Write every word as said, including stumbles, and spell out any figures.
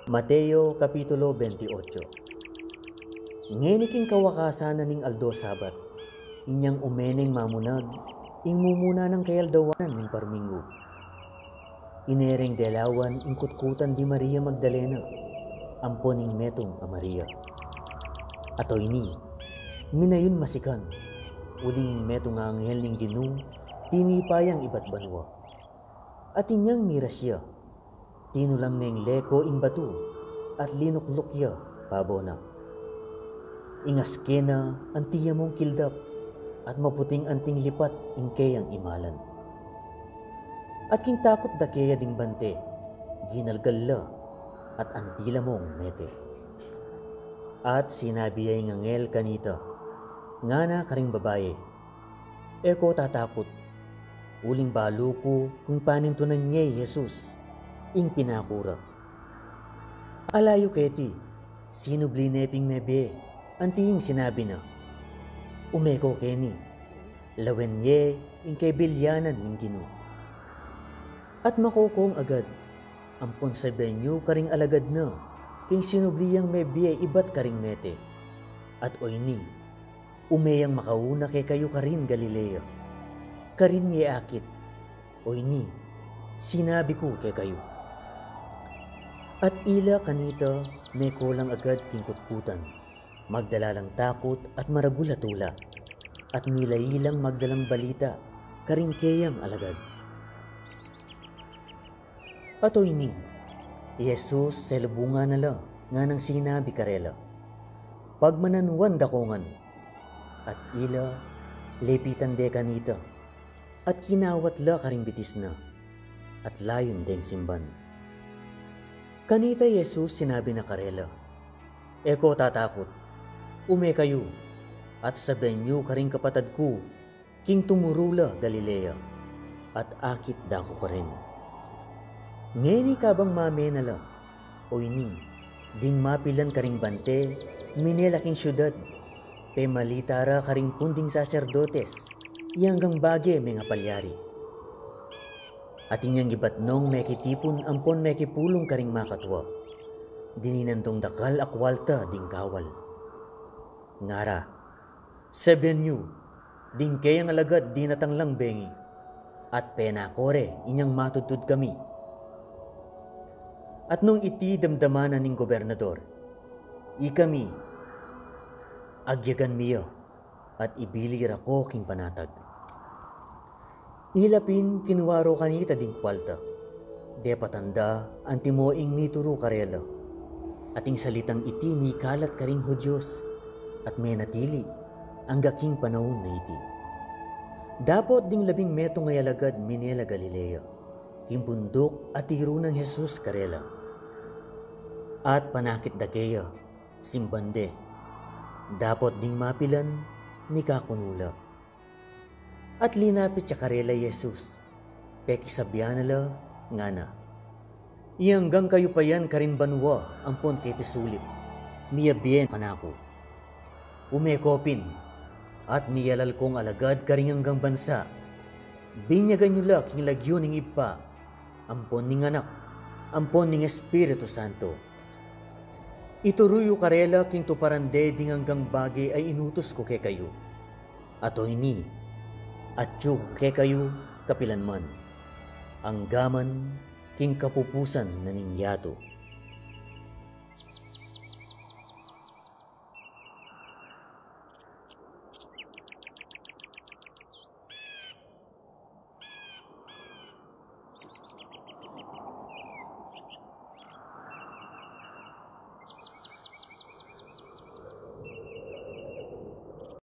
Mateo Kapitulo twenty-eight. Ngeni king kawakasan na ning aldo Sabat, inyang ume neng mamunag ing mumuna nang kayaldawan ning parminggu. Ine reng delawan ing kutkutan di Maria Magdalena ampon ing metung a Maria. At oyni, minayun masikan, uling ing metung a anghel ning Ginu tinipa yang ibat banua. At inyang miras ya, tinulang neng leko ing batu at linukluk ya pabona. Ing aske na anti ya mung kildap at maputing anting lipat ing keyang imalan. At king takut da keya ding bante, ginalgal la at anti la mung mete. At sinabi ya ing anghel kanita, ngana karing babai, e ko tatakut, uling balu ku kung panintunan ye i Jesus, ing pinaku ra. Ala yu keti, sinubli ne ping mebie anti ing sinabi na. Ume ko keni, lawen ye ing kebilyanan ning Ginu. At makokong agad, ampon sabian yu karing alagad na king sinubli yang mebie ibat karing mete. At oyni, ume yang makauna kekayu karin Galilea. Karin ye akit, oyni, sinabi ku kekayu. At ila kanita meko lang agad king kutkutan, magdala lang takut at maragul a tula, at milai lang magdalang balita karing keyang alagad. At oyni, i Jesus selubungan na la, nganang sinabi karela, pagmananuan da ko ngan. At ila, lepitan de kanita, at kinawat la karing bitis na, at layun deng simban. Kanita i Jesus sinabi na karela, e ko tatakut, ume kayu, at sabian yu karing kapatad ku, king tumuru la Galilea, at akit da ku karin. Ngeni kabang mame na la, oyni, ding mapilan karing bante, mine la king siudad, pemalita ra karing punding saserdotes, ing anggang bage mengapalyari. At inyang ibat nong mekitipun ampon mekipulung karing makatua, dininan dong dakal a kualta ding kawal. Ngara, sabian yu, ding keyang alagad dinatang lang bengi, at penako re inyang matudtud kami. At nung iti damdaman na ning gobernador, ikami, agyagan mi ya, at ibili ra ko king panatag. Ila pin kinua ro kanita ding kualta. Depatan da antimo ing mituru karela. At ing salitang iti mikalat karing Hudios, at menatili angga king panaun a iti. Dapot ding labing metung a alagad mine la Galilea, king bunduk a tiru nang Jesus karela. At panakit da keya, simban de. Dapot ding mapilan, mikakunu la. At linapit ya karela i Jesus, pekisabian na la, ngana, ing anggang kayupayan karin banua ampon keti sulip, miyabie kanaku. Ume ko pin, at miyalal kong alagad karing anggang bansa. Binyagan yu la king lagyu ning Ibpa, ampon ning Anak, ampon ning Espiritu Santo. Ituru yu karela king tuparan de ding anggang bage a inutus ku kekayu. At oyni, atyu ku kekayu kapilan man, angga man king kapupusan na ning yatu.